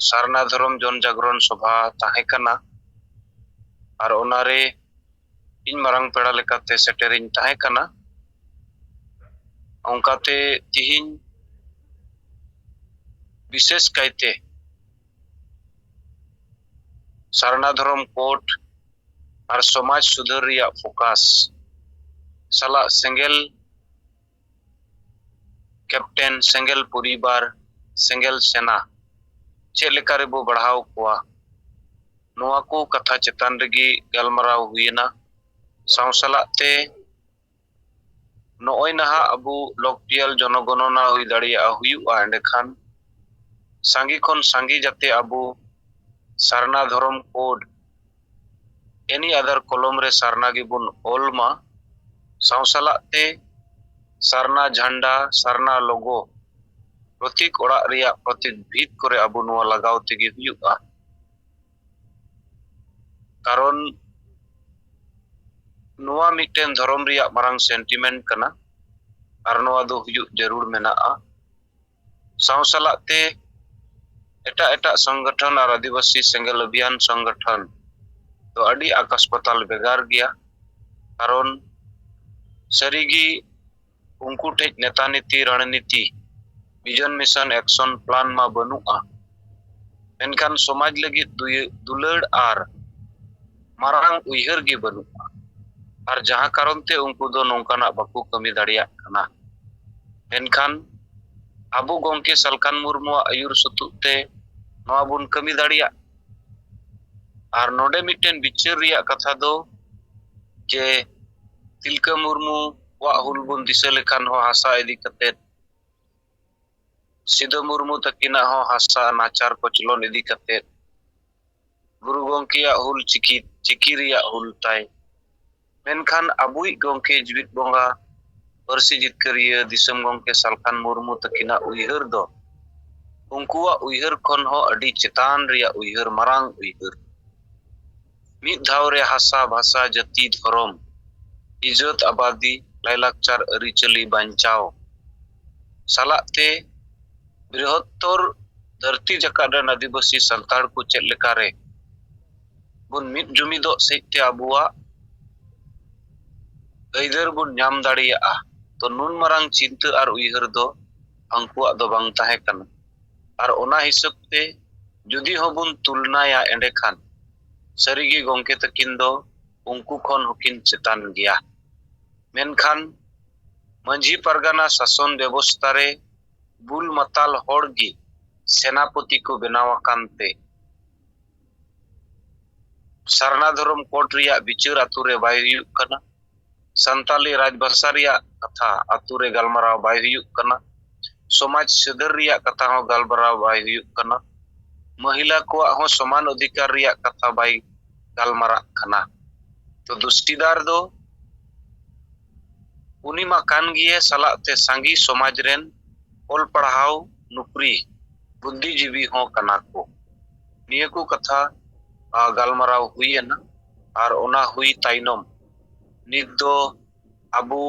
ᱥᱟᱨᱱᱟ ᱫᱷᱚᱨᱚᱢ ᱡᱚᱱ ᱡᱟᱜᱽᱨᱚᱱ ᱥᱚᱵᱷᱟ ᱛᱟᱦᱮᱸ ᱠᱟᱱᱟ᱾ ᱟᱨ ᱚᱱᱟᱨᱮ ᱤᱧ ᱢᱟᱨᱟᱝ ᱯᱮᱲᱟ ᱞᱮᱠᱟᱛᱮ ᱥᱮᱴᱮᱨᱤᱧ ᱛᱟᱦᱮᱸ ᱠᱟᱱᱟ᱾ ᱚᱱᱠᱟᱛᱮ ᱛᱤᱦᱤᱧ ᱵᱤᱥᱮᱥ ᱠᱟᱭᱛᱮ ᱥᱟᱨᱱᱟ ᱫᱷᱚᱨᱚᱢ ᱠᱳᱰ ᱟᱨ ᱥᱚᱢᱟᱡᱽ ᱥᱩᱫᱷᱟᱹᱨ ᱨᱮᱭᱟᱜ ᱯᱷᱳᱠᱟᱥ ᱥᱟᱞᱟᱜ ᱥᱮᱸᱜᱮᱞ ᱠᱮᱯᱴᱮᱱ, ᱥᱮᱸᱜᱮᱞ ᱯᱚᱨᱤᱵᱟᱨ, ᱥᱮᱸᱜᱮᱞ ᱥᱮᱱᱟ ᱪᱮᱫ ᱞᱮᱠᱟ ᱨᱮᱵᱚ ᱵᱟᱲᱦᱟᱣ ᱠᱚᱣᱟ, ᱱᱚᱣᱟ ᱠᱚ ᱠᱟᱛᱷᱟ ᱪᱮᱛᱟᱱ ᱨᱮᱜᱮ ᱜᱟᱞᱢᱟᱨᱟᱣ ᱦᱩᱭᱮᱱᱟ᱾ ᱥᱟᱶ ᱥᱟᱞᱟᱜ ᱛᱮ ᱱᱚᱜᱼᱚᱭ ᱱᱟᱦᱟᱜ ᱟᱵᱚ ᱞᱚᱠᱯᱤᱭᱟᱞ ᱡᱚᱱᱚᱜᱚᱱᱚᱱᱟ ᱦᱩᱭ ᱫᱟᱲᱮᱭᱟᱜᱼᱟ, ᱦᱩᱭᱩᱜᱼᱟ, ᱮᱸᱰᱮᱠᱷᱟᱱ ᱥᱟᱸᱜᱮ ᱠᱷᱚᱱ ᱥᱟᱸᱜᱮ ᱡᱟᱛᱮ ᱟᱵᱚ ᱥᱟᱨᱱᱟ ᱫᱷᱚᱨᱚᱢ ᱠᱳᱰ, any other column ᱨᱮ ᱥᱟᱨᱱᱟ ᱜᱮᱵᱚᱱ ᱚᱞ ᱢᱟ᱾ ᱥᱟᱶ ᱥᱟᱞᱟᱜ ᱛᱮ ᱥᱟᱨᱱᱟ ᱡᱷᱟᱱᱰᱟ, ᱥᱟᱨᱱᱟ ᱞᱳᱜᱳ ᱯᱨᱚᱛᱮᱠ ᱚᱲᱟᱜ ᱨᱮᱭᱟᱜ ᱯᱨᱚᱛᱮᱠ ᱵᱷᱤᱛ ᱠᱚᱨᱮ ᱟᱵᱚ ᱱᱚᱣᱟ ᱞᱟᱜᱟᱣ ᱛᱮᱜᱮ ᱦᱩᱭᱩᱜᱼᱟ᱾ ᱠᱟᱨᱚᱱ ᱱᱚᱣᱟ ᱢᱤᱫᱴᱮᱱ ᱫᱷᱚᱨᱚᱢ ᱨᱮᱭᱟᱜ ᱢᱟᱨᱟᱝ ᱥᱮᱱᱴᱤᱢᱮᱱᱴ ᱠᱟᱱᱟ ᱟᱨ ᱱᱚᱣᱟ ᱫᱚ ᱦᱩᱭᱩᱜ ᱡᱟᱹᱨᱩᱲ ᱢᱮᱱᱟᱜᱼᱟ᱾ ᱥᱟᱶ ᱥᱟᱞᱟᱜ ᱛᱮ ᱮᱴᱟᱜ ᱮᱴᱟᱜ ᱥᱚᱝᱜᱚᱴᱷᱚᱱ ᱟᱨ ᱟᱹᱫᱤᱵᱟᱹᱥᱤ ᱥᱮᱸᱜᱮᱞ ᱚᱵᱷᱤᱭᱟᱱ ᱥᱚᱝᱜᱚᱴᱷᱚᱱ ᱫᱚ ᱟᱹᱰᱤ ᱟᱠᱟᱥ ᱯᱟᱛᱟᱞ ᱵᱷᱮᱜᱟᱨ ᱜᱮᱭᱟ᱾ ᱠᱟᱨᱚᱱ ᱥᱟᱹᱨᱤᱜᱮ ᱩᱱᱠᱩ ᱴᱷᱮᱡ ᱱᱮᱛᱟ ᱱᱤᱛᱤ, ᱨᱚᱬᱱᱤᱛᱤ, ᱵᱷᱤᱡᱚᱱ ᱢᱤᱥᱚᱱ ᱮᱠᱥᱚᱱ ᱯᱞᱟᱱ ᱢᱟ ᱵᱟᱹᱱᱩᱜᱼᱟ, ᱢᱮᱱᱠᱷᱟᱱ ᱥᱚᱢᱟᱡᱽ ᱞᱟᱹᱜᱤᱫ ᱫᱩᱭᱟᱹ-, ᱫᱩᱞᱟᱹᱲ ᱟᱨ ᱢᱟᱨᱟᱝ ᱩᱭᱦᱟᱹᱨ ᱜᱮ ᱵᱟᱹᱱᱩᱜᱼᱟ᱾ ᱟᱨ ᱡᱟᱦᱟᱸ ᱠᱟᱨᱚᱱ ᱛᱮ ᱩᱱᱠᱩ ᱫᱚ ᱱᱚᱝᱠᱟᱱᱟᱜ ᱵᱟᱠᱚ ᱠᱟᱹᱢᱤ ᱫᱟᱲᱮᱭᱟᱜ ᱠᱟᱱᱟ᱾ ᱢᱮᱱᱠᱷᱟᱱ ᱟᱵᱚ ᱜᱚᱢᱠᱮ ᱥᱟᱞᱠᱷᱟᱱ ᱢᱩᱨᱢᱩᱣᱟᱜ ᱟᱹᱭᱩᱨ ᱥᱩᱛᱩᱜ ᱛᱮ ᱱᱚᱣᱟ ᱵᱚᱱ ᱠᱟᱹᱢᱤ ᱫᱟᱲᱮᱭᱟᱜ᱾ ᱟᱨ ᱱᱚᱰᱮ ᱢᱤᱫᱴᱮᱱ ᱵᱤᱪᱟᱹᱨ ᱨᱮᱭᱟᱜ ᱠᱟᱛᱷᱟ ᱫᱚ ᱡᱮ ᱛᱤᱞᱠᱟᱹ ᱢᱩᱨᱢᱩᱣᱟᱜ ᱦᱩᱞ ᱵᱚᱱ ᱫᱤᱥᱟᱹ ᱞᱮᱠᱷᱟᱱ ᱦᱚᱸ ᱦᱟᱥᱟ ᱤᱫᱤ ᱠᱟᱛᱮᱫ, ᱥᱤᱫᱩ ᱢᱩᱨᱢᱩ ᱛᱟᱹᱠᱤᱱᱟᱜ ᱦᱚᱸ ᱦᱟᱥᱟ ᱱᱟᱪᱟᱨ ᱠᱚᱪᱞᱚᱱ ᱤᱫᱤ ᱠᱟᱛᱮᱫ, ᱜᱩᱨᱩ ᱜᱚᱢᱠᱮᱭᱟᱜ ᱦᱩᱞ ᱪᱤᱠᱤ, ᱪᱤᱠᱤ ᱨᱮᱭᱟᱜ ᱦᱩᱞ ᱛᱟᱭ, ᱢᱮᱱᱠᱷᱟᱱ ᱟᱵᱚᱭᱤᱡ ᱜᱚᱢᱠᱮ ᱡᱤᱣᱤᱫ ᱵᱚᱸᱜᱟ ᱯᱟᱹᱨᱥᱤ ᱡᱤᱛᱠᱟᱹᱨᱤᱭᱟᱹ ᱫᱤᱥᱚᱢ ᱜᱚᱢᱠᱮ ᱥᱟᱞᱠᱷᱟᱱ ᱢᱩᱨᱢᱩ ᱛᱟᱹᱠᱤᱱᱟᱜ ᱩᱭᱦᱟᱹᱨ ᱫᱚ ᱩᱱᱠᱩᱣᱟᱜ ᱩᱭᱦᱟᱹᱨ ᱠᱷᱚᱱ ᱦᱚᱸ ᱟᱹᱰᱤ ᱪᱮᱛᱟᱱ ᱨᱮᱭᱟᱜ ᱩᱭᱦᱟᱹᱨ, ᱢᱟᱨᱟᱝ ᱩᱭᱦᱟᱹᱨ᱾ ᱢᱤᱫ ᱫᱷᱟᱣ ᱨᱮ ᱦᱟᱥᱟ, ᱵᱷᱟᱥᱟ, ᱡᱟᱹᱛᱤ, ᱫᱷᱚᱨᱚᱢ, ᱤᱡᱽᱡᱚᱛ, ᱟᱵᱟᱫᱤ, ᱞᱟᱭᱞᱟᱠᱪᱟᱨ, ᱟᱹᱨᱤᱪᱟᱹᱞᱤ ᱵᱟᱧᱪᱟᱣ ᱥᱟᱞᱟᱜ ᱛᱮ ᱵᱨᱤᱦᱚᱛᱛᱚᱨ ᱫᱷᱟᱹᱨᱛᱤ ᱡᱟᱠᱟᱛ ᱨᱮᱱ ᱟᱹᱫᱤᱵᱟᱹᱥᱤ ᱥᱟᱱᱛᱟᱲ ᱠᱚ ᱪᱮᱫ ᱞᱮᱠᱟᱨᱮ ᱵᱚᱱ ᱢᱤᱫ ᱡᱩᱢᱤᱫᱚᱜ ᱥᱮᱫ ᱛᱮ ᱟᱵᱚᱣᱟᱜ ᱟᱹᱭᱫᱟᱹᱨ ᱵᱚᱱ ᱧᱟᱢ ᱫᱟᱲᱮᱭᱟᱜᱼᱟ, ᱛᱚ ᱱᱩᱱ ᱢᱟᱨᱟᱝ ᱪᱤᱱᱛᱟᱹ ᱟᱨ ᱩᱭᱦᱟᱹᱨ ᱫᱚ ᱦᱟᱹᱱᱠᱩᱣᱟᱜ ᱫᱚ ᱵᱟᱝ ᱛᱟᱦᱮᱸ ᱠᱟᱱᱟ᱾ ᱟᱨ ᱚᱱᱟ ᱦᱤᱥᱟᱹᱵ ᱛᱮ ᱡᱩᱫᱤ ᱦᱚᱸᱵᱚᱱ ᱛᱩᱞᱱᱟᱭᱟ, ᱮᱸᱰᱮᱠᱷᱟᱱ ᱥᱟᱹᱨᱤᱜᱮ ᱜᱚᱢᱠᱮ ᱛᱟᱹᱠᱤᱱ ᱫᱚ ᱩᱱᱠᱩ ᱠᱷᱚᱱ ᱦᱚᱸᱠᱤᱱ ᱪᱮᱛᱟᱱ ᱜᱮᱭᱟ᱾ ᱢᱮᱱᱠᱷᱟᱱ ᱢᱟᱹᱡᱷᱤ ᱯᱟᱨᱜᱟᱱᱟ ᱥᱟᱥᱚᱱ ᱵᱮᱵᱚᱥᱛᱷᱟ ᱨᱮ ᱵᱩᱞ ᱢᱟᱛᱟᱞ ᱦᱚᱲ ᱜᱮ ᱥᱮᱱᱟᱯᱚᱛᱤ ᱠᱚ ᱵᱮᱱᱟᱣ ᱟᱠᱟᱱ ᱛᱮ, ᱥᱟᱨᱱᱟ ᱫᱷᱚᱨᱚᱢ ᱠᱳᱰ ᱨᱮᱭᱟᱜ ᱵᱤᱪᱟᱹᱨ ᱟᱛᱳ ᱨᱮ ᱵᱟᱭ ᱦᱩᱭᱩᱜ ᱠᱟᱱᱟ᱾ ᱥᱟᱱᱛᱟᱞᱤ ᱨᱟᱡᱽᱵᱷᱟᱥᱟ ᱨᱮᱭᱟᱜ ᱠᱟᱛᱷᱟ ᱟᱛᱳ ᱨᱮ ᱜᱟᱞᱢᱟᱨᱟᱣ ᱵᱟᱭ ᱦᱩᱭᱩᱜ ᱠᱟᱱᱟ᱾ ᱥᱚᱢᱟᱡᱽ ᱥᱤᱫᱷᱟᱹᱨ ᱨᱮᱭᱟᱜ ᱠᱟᱛᱷᱟ ᱦᱚᱸ ᱜᱟᱞᱢᱟᱨᱟᱣ ᱵᱟᱭ ᱦᱩᱭᱩᱜ ᱠᱟᱱᱟ᱾ ᱢᱟᱹᱦᱤᱞᱟ ᱠᱚᱣᱟᱜ ᱦᱚᱸ ᱥᱚᱢᱟᱱ ᱚᱫᱷᱤᱠᱟᱨ ᱨᱮᱭᱟᱜ ᱠᱟᱛᱷᱟ ᱵᱟᱭ ᱜᱟᱞᱢᱟᱨᱟᱜ ᱠᱟᱱᱟ᱾ ᱛᱚ ᱫᱩᱥᱴᱤᱫᱟᱨ ᱫᱚ ᱩᱱᱤ ᱢᱟ ᱠᱟᱱ ᱜᱮᱭᱮ, ᱥᱟᱞᱟᱜ ᱛᱮ ᱥᱟᱸᱜᱮ ᱥᱚᱢᱟᱡᱽ ᱨᱮᱱ ᱚᱞ ᱯᱟᱲᱦᱟᱣ, ᱱᱩᱠᱨᱤ, ᱵᱩᱫᱽᱫᱷᱤᱡᱤᱵᱤ ᱦᱚᱸ ᱠᱟᱱᱟ ᱠᱚ᱾ ᱱᱤᱭᱟᱹ ᱠᱚ ᱠᱟᱛᱷᱟ, ᱟ, ᱜᱟᱞᱢᱟᱨᱟᱣ ᱦᱩᱭ ᱮᱱᱟ᱾ ᱟᱨ ᱚᱱᱟ ᱦᱩᱭ ᱛᱟᱭᱱᱚᱢ ᱱᱤᱛ ᱫᱚ ᱟᱵᱚ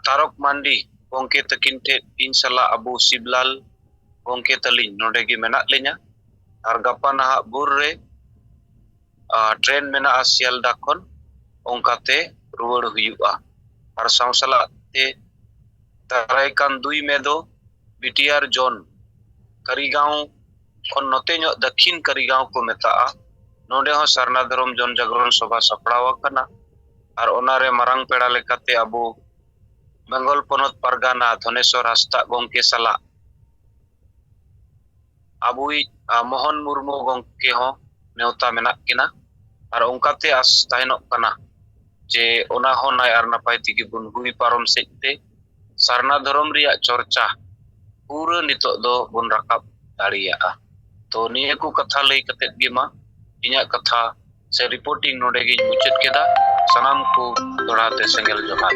ᱛᱟᱨᱚᱠ ᱢᱟᱱᱰᱤ ᱜᱚᱢᱠᱮ ᱛᱟᱹᱠᱤᱱ ᱴᱷᱮᱱ ᱤᱧ ᱥᱟᱞᱟᱜ ᱟᱵᱚ ᱥᱤᱵᱽᱞᱟᱞ ᱜᱚᱢᱠᱮ ᱛᱟᱹᱞᱤᱧ ᱱᱚᱰᱮ ᱜᱮ ᱢᱮᱱᱟᱜ ᱞᱤᱧᱟ᱾ ᱟᱨ ᱜᱟᱯᱟ ᱱᱟᱦᱟᱜ ᱵᱷᱳᱨ ᱨᱮ, ᱟ, ᱴᱨᱮᱱ ᱢᱮᱱᱟᱜᱼᱟ ᱥᱤᱭᱟᱞᱫᱟ ᱠᱷᱚᱱ, ᱚᱱᱠᱟᱛᱮ ᱨᱩᱣᱟᱹᱲ ᱦᱩᱭᱩᱜᱼᱟ᱾ ᱟᱨ ᱥᱟᱶ ᱥᱟᱞᱟᱜ ᱛᱮ ᱫᱟᱨᱟᱭ ᱠᱟᱱ ᱫᱩᱭ ᱢᱮ ᱫᱚ ᱵᱤᱴᱤᱟᱨ ᱡᱳᱱ ᱠᱟᱹᱨᱤᱜᱟᱸᱣ ᱠᱷᱚᱱ ᱱᱚᱛᱮ ᱧᱚᱜ ᱫᱟᱹᱠᱷᱤᱱ ᱠᱟᱹᱨᱤᱜᱟᱸᱣ ᱠᱚ ᱢᱮᱛᱟᱜᱼᱟ, ᱱᱚᱰᱮ ᱦᱚᱸ ᱥᱟᱨᱱᱟ ᱫᱷᱚᱨᱚᱢ ᱡᱚᱱ ᱡᱟᱜᱽᱨᱚᱱ ᱥᱚᱵᱷᱟ ᱥᱟᱯᱲᱟᱣ ᱟᱠᱟᱱᱟ᱾ ᱟᱨ ᱚᱱᱟᱨᱮ ᱢᱟᱨᱟᱝ ᱯᱮᱲᱟ ᱞᱮᱠᱟᱛᱮ ᱟᱵᱚ ᱵᱮᱝᱜᱚᱞ ᱯᱚᱱᱚᱛ ᱯᱟᱨᱜᱟᱱᱟ ᱫᱷᱚᱱᱮᱥᱣᱚᱨ ᱦᱟᱸᱥᱫᱟᱜ ᱜᱚᱢᱠᱮ ᱥᱟᱞᱟᱜ ᱟᱵᱚᱭᱤᱡ, ᱟ, ᱢᱳᱦᱚᱱ ᱢᱩᱨᱢᱩ ᱜᱚᱢᱠᱮ ᱦᱚᱸ ᱱᱮᱣᱛᱟ ᱢᱮᱱᱟᱜ ᱠᱤᱱᱟ᱾ ᱟᱨ ᱚᱱᱠᱟᱛᱮ ᱟᱥ ᱛᱟᱦᱮᱱᱚᱜ ᱠᱟᱱᱟ ᱡᱮ ᱚᱱᱟ ᱦᱚᱸ ᱱᱟᱭ ᱟᱨ ᱱᱟᱯᱟᱭ ᱛᱮᱜᱮ ᱵᱚᱱ ᱦᱩᱭ ᱯᱟᱨᱚᱢ ᱥᱮᱫ ᱛᱮ ᱥᱟᱨᱱᱟ ᱫᱷᱚᱨᱚᱢ ᱨᱮᱭᱟᱜ ᱪᱚᱨᱪᱟ ᱯᱩᱨᱟᱹ ᱱᱤᱛᱚᱜ ᱫᱚ ᱵᱚᱱ ᱨᱟᱠᱟᱵ ᱫᱟᱲᱮᱭᱟᱜᱼᱟ᱾ ᱛᱚ ᱱᱤᱭᱟᱹ ᱠᱚ ᱠᱟᱛᱷᱟ ᱞᱟᱹᱭ ᱠᱟᱛᱮᱫ ᱜᱮ ᱢᱟ ᱤᱧᱟᱹᱜ ᱠᱟᱛᱷᱟ ᱥᱮ ᱨᱤᱯᱳᱨᱴᱤᱝ ᱱᱚᱰᱮ ᱜᱤᱧ ᱢᱩᱪᱟᱹᱫ ᱠᱮᱫᱟ᱾ ᱥᱟᱱᱟᱢ ᱠᱚ ᱫᱚᱲᱦᱟ ᱛᱮ ᱥᱮᱸᱜᱮᱞ ᱡᱚᱦᱟᱨ᱾